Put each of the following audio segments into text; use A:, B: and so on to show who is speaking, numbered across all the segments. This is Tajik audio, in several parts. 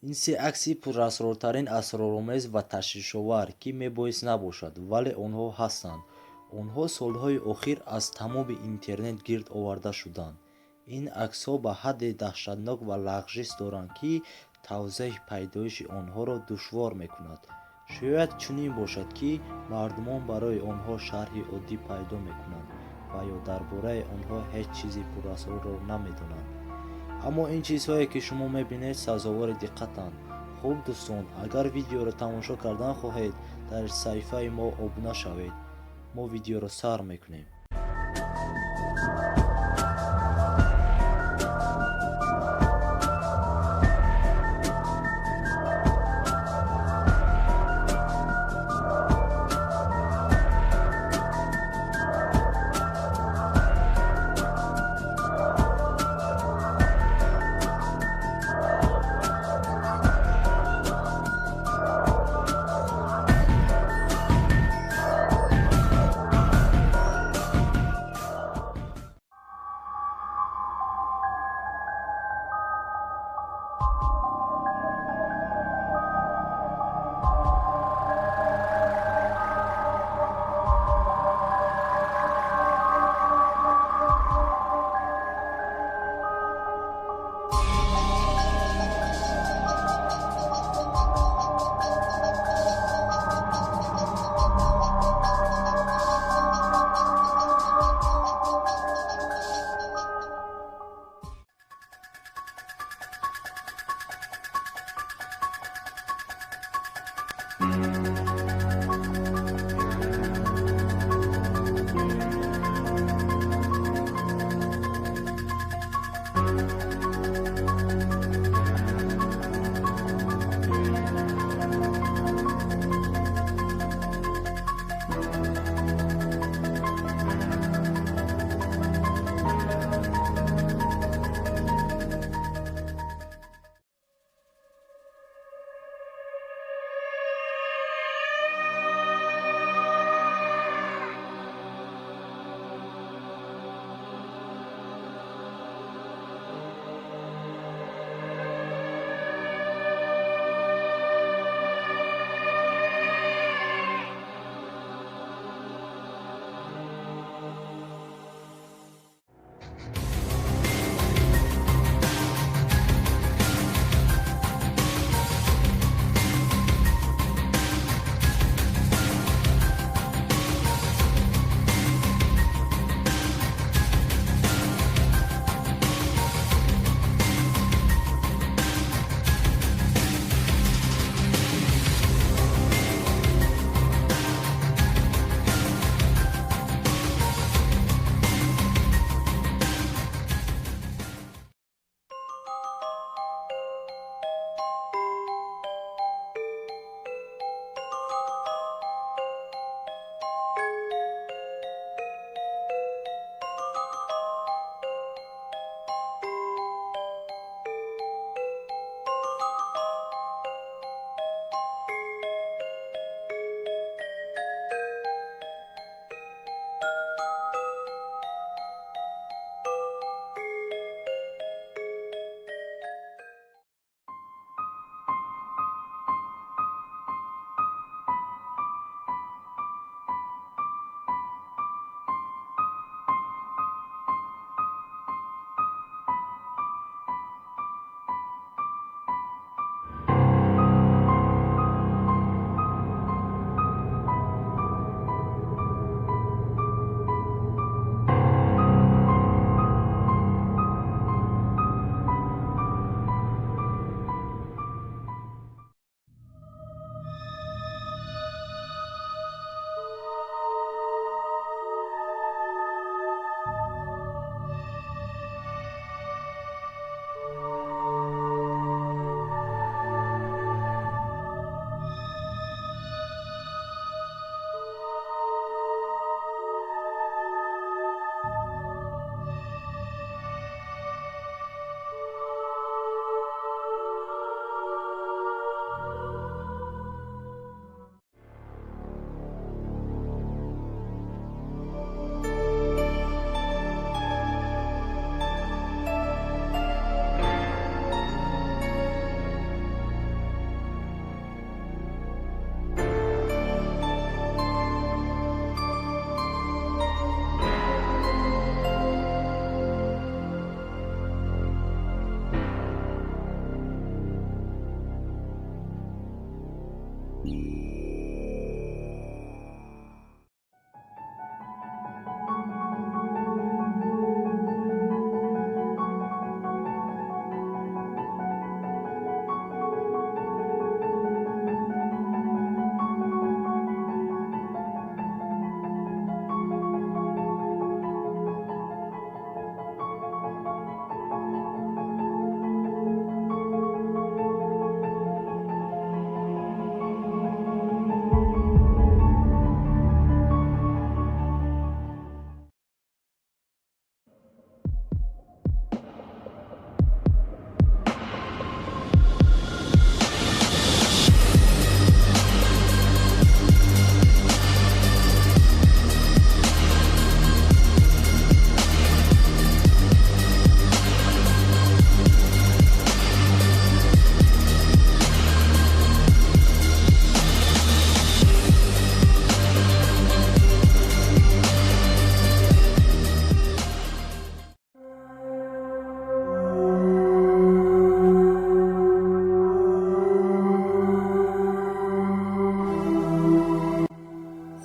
A: Ин се акси пурасрортарин, асроромез ва ташвишовар, ки мебоист набошад, вале онҳо ҳастанд. Онҳо солҳои охир аз тамоми интернет гирд оварда шуданд. Ин аксҳо ба ҳадде даҳшатнок ва лағжиш доранд, ки тавзеҳи пайдоиши онҳоро душвор мекунад. Шояд чунин бошад, ки мардумон барои онҳо шарҳи оддӣ пайдо мекунанд ва ё дар бораи онҳо ҳеҷ чизи пурасрорро намедонанд. Аммо ин чизҳое, ки шумо мебинед, сазовори диққатанд. Хуб, дӯстон, агар видеоро тамошо кардан хоҳед, дар саҳифаи мо обуна шавед. Мо видеоро сар мекунем.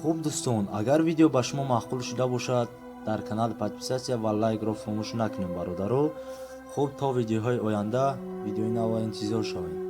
A: Хуб, дӯстон, агар видео ба шумо маъқул шуда бошад, дар канал подписаться ва лайкро фаромӯш накунем, бародаро. Хуб, то видеоҳои оянда, видеои нава интизор шавед.